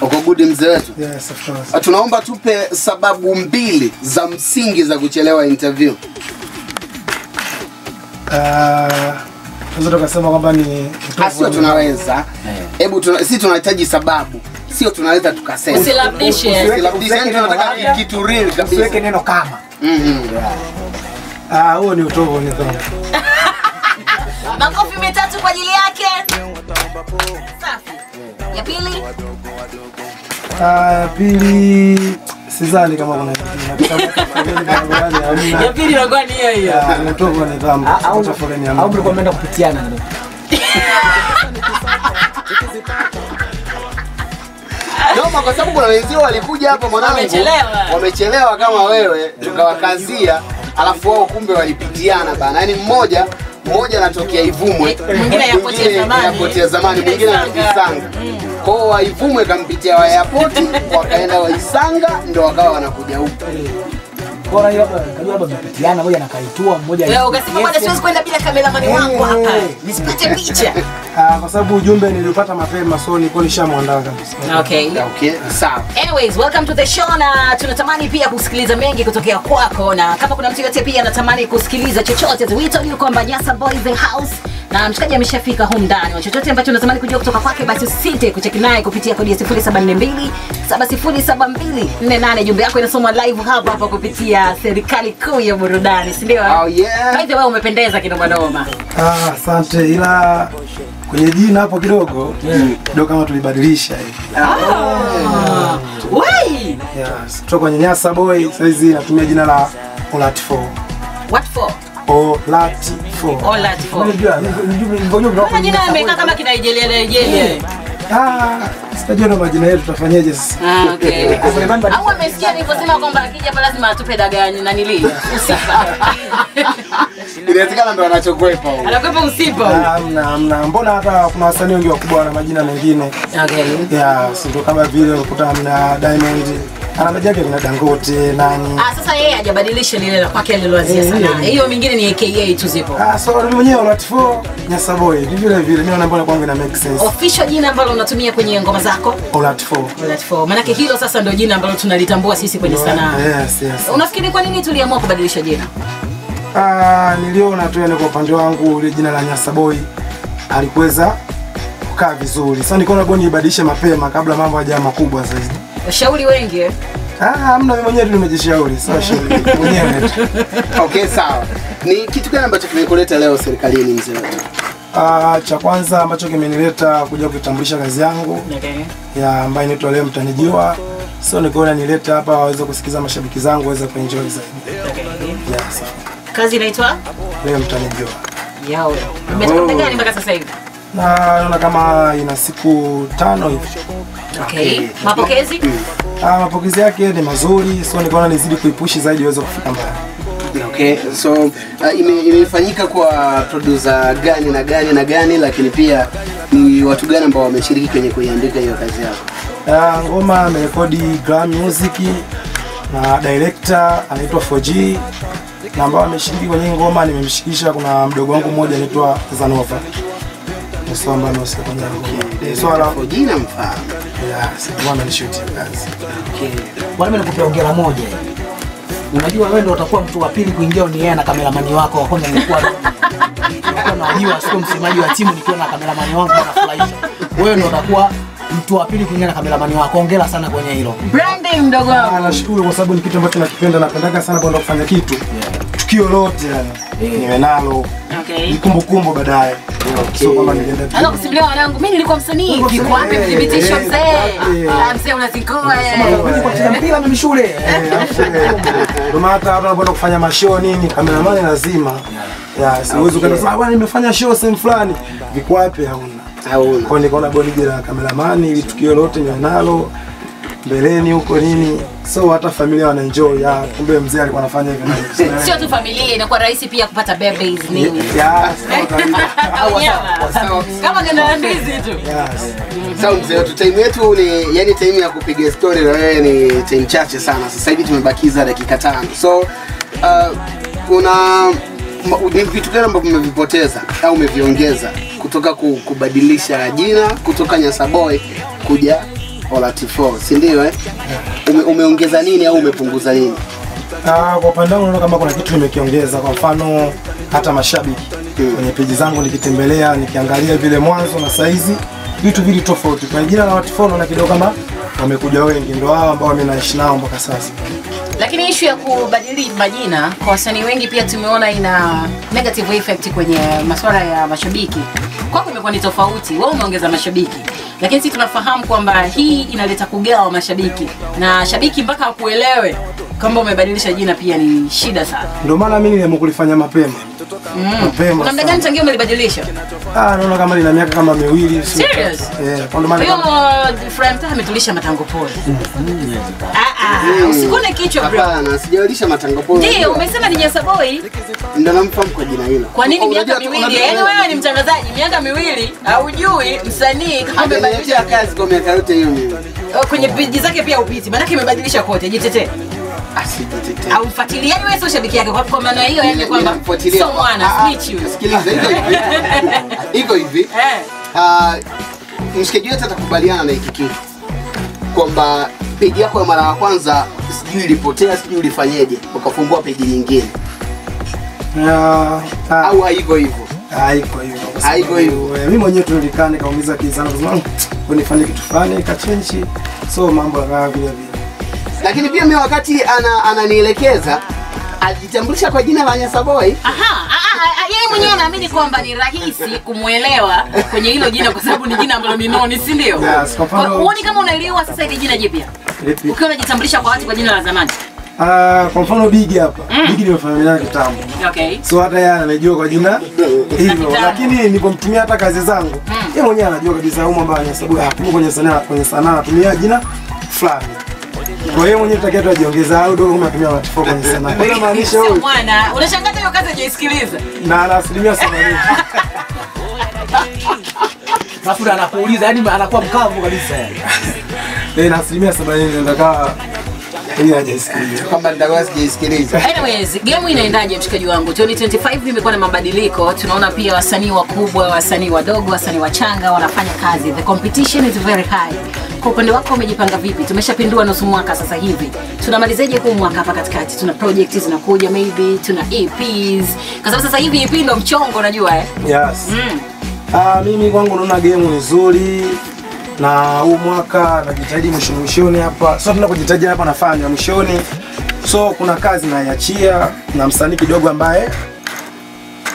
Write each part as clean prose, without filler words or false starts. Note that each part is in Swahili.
Uko good mzee wetu? Yes, of course. Tunaomba tupe sababu mbili za msingi za kuchelewa interview. Tunaweza tukasema kwamba ni sio tunaweza. Hebu sisi tunahitaji sababu. Sio tunaweza tukasema. Usilabdishe. Usilabdishe, tunataka kitu real kabisa. Usiweke neno kama. Huo ni utovu wa nidhamu. Makofi mitatu kwa ajili yake. Safi. Ya pili? Ya pili sidhani kama kuna ya pili inakuwa ni hiyo hiyo. Ni utovu wa nidhamu. Au mlikuwa mmeenda kupitiana ndio? Noma, kwa sababu kuna wenzio walikuja hapa mwanangu. Wamechelewa kama wewe, tukawakazia, alafu wao kumbe walipitiana bana. Yaani mmoja anatokea Ivumwe, mwingine airport ya zamani, mwingine Isanga. Kwa hiyo wa Ivumwe kampitia wa airport, wakaenda wa Isanga ndio wakawa wanakuja huko. Bora ile labda kajua labda mpitiana, mmoja anakaitua, mmoja. Leo ukasema bwana siwezi kwenda bila kameramani wangu hapa. Nisipate picha. Kwa sababu ujumbe nilipata mapema, so nilikuwa nishamwandaa kabisa. Okay. Okay, sawa. Anyways, welcome to the show, na tunatamani pia kusikiliza mengi kutokea kwako, na kama kuna mtu yote pia anatamani kusikiliza chochote, wito ni kwamba Nyasa Boys in House na mshikaji ameshafika humu ndani. Chochote ambacho unatamani kujua kutoka kwake, basi usisite kucheki naye kupitia kodi ya 0742 707248. Jumbe yako inasomwa live hapa hapa kupitia serikali kuu ya burudani, si ndio? Oh yeah. By the way, umependeza kinoma noma. Asante, ila kwenye jina hapo kidogo ndio kama tulibadilisha hivi. Why? Yes, kutoka kwenye Nyasa Boy sasa hizi natumia jina la Olat 4. What for? Olat 4. Olat 4. Unajua jina imekaa kama kina Nigeria. Sitajua ndo majina yetu tutafanyaje sasa. Okay. Au amesikia niliposema kwamba akija hapa lazima atupe dagaa na nili usipa. Inawezekana ndo anachokwepa huko. Anakwepa usipa. Hamna. Mbona hata kuna wasanii wengi wakubwa na majina mengine. Okay. Yeah, sio kama vile ukuta mna Diamond. Ana majina yake kuna Dangote nani. Sasa yeye hajabadilisha lile la kwake aliloanzia sana. Hiyo mingine ni AKA tu zipo. So mimi mwenyewe Olat 4 Nyasa Boy. Ni vile vile mimi naona mbona kwangu ina make sense. Official jina ambalo unatumia kwenye ngoma zako? Olat 4. Olat 4. Maana hilo sasa ndio jina ambalo tunalitambua sisi kwenye sanaa. Yes, yes. Unafikiri kwa nini tuliamua kubadilisha jina? Niliona tu yani kwa upande wangu ile jina la Nyasa Boy alikuweza kukaa vizuri. Sasa nikaona bora nibadilishe mapema kabla mambo hayajawa makubwa zaidi. Washauri wengi eh? Hamna, mimi mwenyewe tu nimejishauri, sio shauri mwenyewe. Okay, sawa. Ni kitu gani ambacho kimekuleta leo serikalini mzee wetu? Cha kwanza ambacho kimenileta kuja kutambulisha kazi yangu. Okay. Ya ambayo inaitwa Leo Mtanijua. So nikaona nileta hapa waweze kusikiza mashabiki zangu waweze kuenjoy zaidi. Okay. Yeah, sawa. Kazi inaitwa Leo Mtanijua. Yao. Umetoka gani mpaka sasa hivi? Naona kama ina siku 5 hivi. Okay. Mapokezi? Mapokezi yake ni mazuri, so nikaona nizidi kuipushi zaidi iweze kufika mbali. Okay, so imefanyika kwa producer gani na gani na gani, lakini pia ni watu gani ambao wameshiriki kwenye kuiandika hiyo kazi yako? Ngoma amerekodi Gram Music na director anaitwa 4G, na ambao ameshiriki kwenye ngoma nimemshikisha, kuna mdogo wangu mmoja anaitwa Zanova. Msomba na kwenye ngoma. Swala 4G na mfahamu. Yes, ngoma ni shoot kazi. Okay. Bwana mimi nakupa hongera moja. Unajua wewe ndio utakuwa mtu wa pili kuingia on air na kameramani wako. Wa kwanza nilikuwa najua sio msemaji wa timu nikiwa na kameramani wangu anafurahisha. Wewe ndio utakuwa mtu wa pili kuingia na kameramani wako. Hongera sana kwenye hilo. Branding mdogo wangu. Nashukuru kwa sababu ni kitu ambacho nakipenda, napendaga sana kwenda kufanya kitu. Tukio lote yani. Niwe nalo. Okay. Ni kumbukumbu baadaye. Okay. Sio kama nilienda tu. Ana kusimulia wanangu, mimi nilikuwa msanii. Kiko wapi mthibitisho mzee? Mzee unazikoa. Mimi nilikuwa mcheza mpira mimi shule. Ndio maana hata watu wanapoenda kufanya mashow nini, kameramani lazima. Yeah, siwezi kwenda sasa bwana nimefanya show sehemu fulani. Viko wapi hauna. Hauna. Kwa nikaona bora nije na kameramani ili tukio lote niwe nalo mbeleni huko nini. So hata familia wana enjoy ya kumbe mzee alikuwa anafanya hivi na hivi. Sio tu familia, inakuwa rahisi pia kupata babies nini. Yes. Kama ndio ndizi tu. Yes. Sawa mzee wetu, time yetu ni yani time ya kupiga story na wewe ni time chache sana. Sasa hivi tumebakiza dakika 5. So kuna ni vitu gani ambavyo umevipoteza au umeviongeza kutoka kubadilisha jina kutoka Nyasa Boy kuja Olat4, si ndio eh? Umeongeza nini au umepunguza nini? Kwa upande wangu naona kama kuna kitu nimekiongeza. Kwa mfano hata mashabiki kwenye peji zangu nikitembelea, nikiangalia vile mwanzo na saizi vitu vili tofauti. Kwa jina la Olat4 naona kidogo kama wamekuja wengi, ndio hao ambao mimi naishi nao mpaka sasa. Lakini issue ya kubadili majina kwa wasanii wengi pia tumeona ina negative effect kwenye masuala ya mashabiki. Kwako imekuwa ni tofauti, wewe umeongeza mashabiki. Lakini sisi tunafahamu kwamba hii inaleta kugawa mashabiki, na shabiki mpaka akuelewe kwamba umebadilisha jina pia ni shida sana. Ndio maana mimi niliamua kulifanya mapema. Mapema. Kuna muda gani tangia umelibadilisha? Naona kama lina miaka kama miwili. Serious? Kwa ndio maana hiyo Frank ametulisha matango pole. Usikune kichwa bro. Hapana, sijalisha matango pole. Ndio, umesema ni Nyasa Boy. Ndio namfahamu kwa jina hilo. Kwa nini miaka miwili? Yaani wewe ni mtangazaji, miaka miwili haujui msanii kama amebadilisha kazi kwa miaka yote hiyo mimi. Kwenye peji zake pia upiti. Maana yake imebadilisha kote, jitetee. Asijitetee. Au mfuatiliaji wewe sio shabiki yake kwa maana hiyo yani kwamba sio mwana snitch yule. Sikiliza iko hivi. Iko hivi. Mshikaji wetu atakubaliana na hiki kitu. Kwamba peji yako ya mara ya kwanza sijui ilipotea, sijui ulifanyeje, ukafungua peji nyingine. Au haiko hivyo? Haiko hivyo. Haiko hivyo. Mimi mwenyewe tulikaa nikaumiza kizana kwa sababu unifanye kitu fulani ikachange. So mambo yakawa vile vile. Lakini pia mimi wakati ananielekeza alijitambulisha kwa jina la Nyasa Boy. Yeye mwenyewe anaamini kwamba ni rahisi kumuelewa kwenye hilo jina kwa sababu ni jina ambalo ni noni, si ndio? Yes, kwa mfano huoni kama unaelewa sasa ile jina jipya? Ukiwa unajitambulisha kwa watu kwa jina la zamani. Kwa mfano Big hapa. Big nimefanya naye kitambo. Okay. So hata yeye anajua kwa jina hilo, lakini nilipomtumia hata kazi zangu, yeye mwenyewe anajua kabisa huyu mwamba Nyasa Boy hapo kwenye sanaa anatumia jina fulani. Kwa hiyo mwenyewe tutakia tuajiongeza au dogo kama anatumia Olat4 kwenye sanaa. Kwa hiyo maanisha huyu mwana, unashangaa hiyo kazi hujaisikiliza. Na ana 80%. Alafu anakuuliza, yani anakuwa mkavu kabisa yani. Na 70% nataka yeye hajaisikiliza. Kama nitakuwa sijaisikiliza. Anyways, game inaendaje mshikaji wangu? 2025 imekuwa na mabadiliko. Tunaona pia wasanii wakubwa, wasanii wadogo, wasanii wachanga wanafanya kazi. The competition is very high. Kwa upande wako umejipanga vipi? Tumeshapindua nusu mwaka sasa hivi. Tunamalizeje huu mwaka hapa katikati? Tuna projects zinakuja maybe, tuna EPs. Kwa sababu sasa hivi EP ndo mchongo unajua eh? Yes. Mimi kwangu naona game ni nzuri. Na huu mwaka najitahidi mwishoni hapa. So tunakojitahidi hapa nafanya mwishoni. So kuna kazi naiachia na msanii kidogo ambaye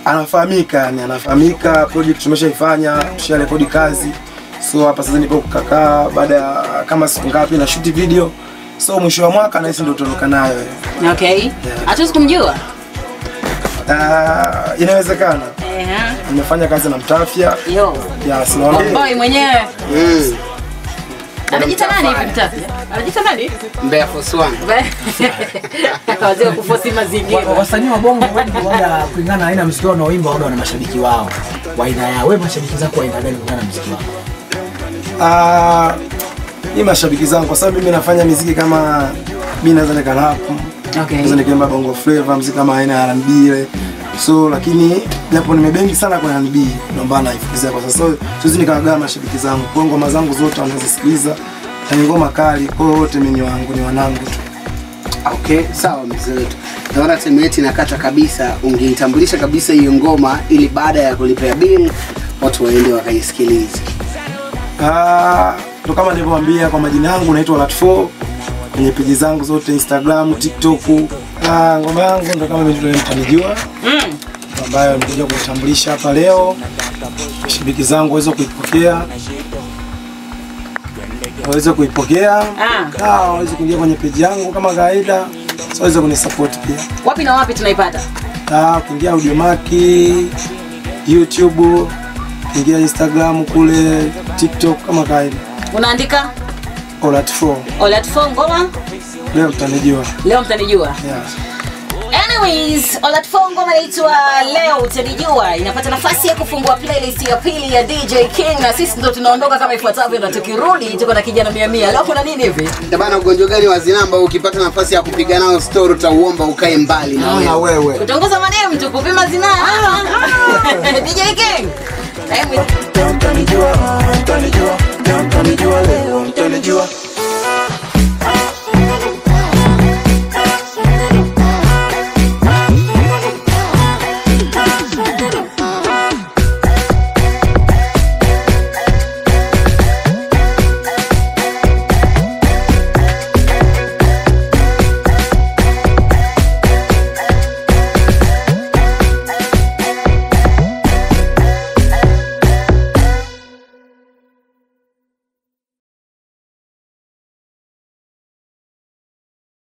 anafahamika, yani anafahamika, project tumeshaifanya, tusharekodi kazi. So hapa sasa nipo kukakaa baada ya kama siku ngapi na shoot video. So mwisho wa mwaka nahisi ndio tutatoka nayo. Okay. Hatuwezi kumjua? Inawezekana. Nimefanya kazi na Mtafya. Yo. Yes, naona. Boy mwenyewe. Anajiita nani hivi Mtafya? Anajiita nani? Mbeya Force One. Wazee kufosi mazingira. Wasanii wa Bongo wengi wala kulingana na aina muziki wanaoimba wao wana mashabiki wao. Wa aina yao. Wewe mashabiki zako wa aina gani kulingana na muziki wako? Ni mashabiki zangu kwa sababu mimi nafanya muziki kama mimi naweza nika rap. Okay. Naweza nikaimba Bongo Flava, muziki kama aina ya R&B ile. So lakini japo nimebengi sana kwenye R&B ndio maana naifukizia kwa sasa. So siwezi nikawagawa mashabiki zangu. Kwa ngoma zangu zote wanazisikiliza. Na ngoma kali kwa wote mimi wangu ni wanangu tu. Okay, sawa mzee wetu. Naona time yetu inakata kabisa. Ungeitambulisha kabisa hiyo ngoma ili baada ya kulipia bill watu waende wakaisikilize. Ndo kama nilivyowaambia kwa majina yangu naitwa Olat4 kwenye peji zangu zote Instagram, TikTok. Ngoma yangu ndo kama mimi ndio mtanijua. Ambayo nimekuja kuitambulisha hapa leo. Mashabiki zangu waweze kuipokea. Waweze kuipokea. Waweze kuingia kwenye peji yangu kama kawaida. So waweze kunisupport pia. Wapi na wapi tunaipata? Kuingia Audiomack, YouTube, ingia Instagram kule, TikTok kama kawaida. Unaandika Olat4. Olat4 ngoma? Leo mtanijua. Leo mtanijua. Yes. Anyways, Olat4 ngoma inaitwa Leo Utanijua inapata nafasi ya kufungua playlist ya pili ya DJ King na sisi ndo tunaondoka kama ifuatavyo, na tukirudi tuko na kijana 100. Leo kuna nini hivi? Bana, ugonjwa gani wa zinaa ambao ukipata nafasi ya kupiga nao story utauomba ukae mbali na wewe? Kutongoza maneno mtu kupima zinaa. DJ King. Mtanijua, mtanijua. Mtanijua leo, mtanijua.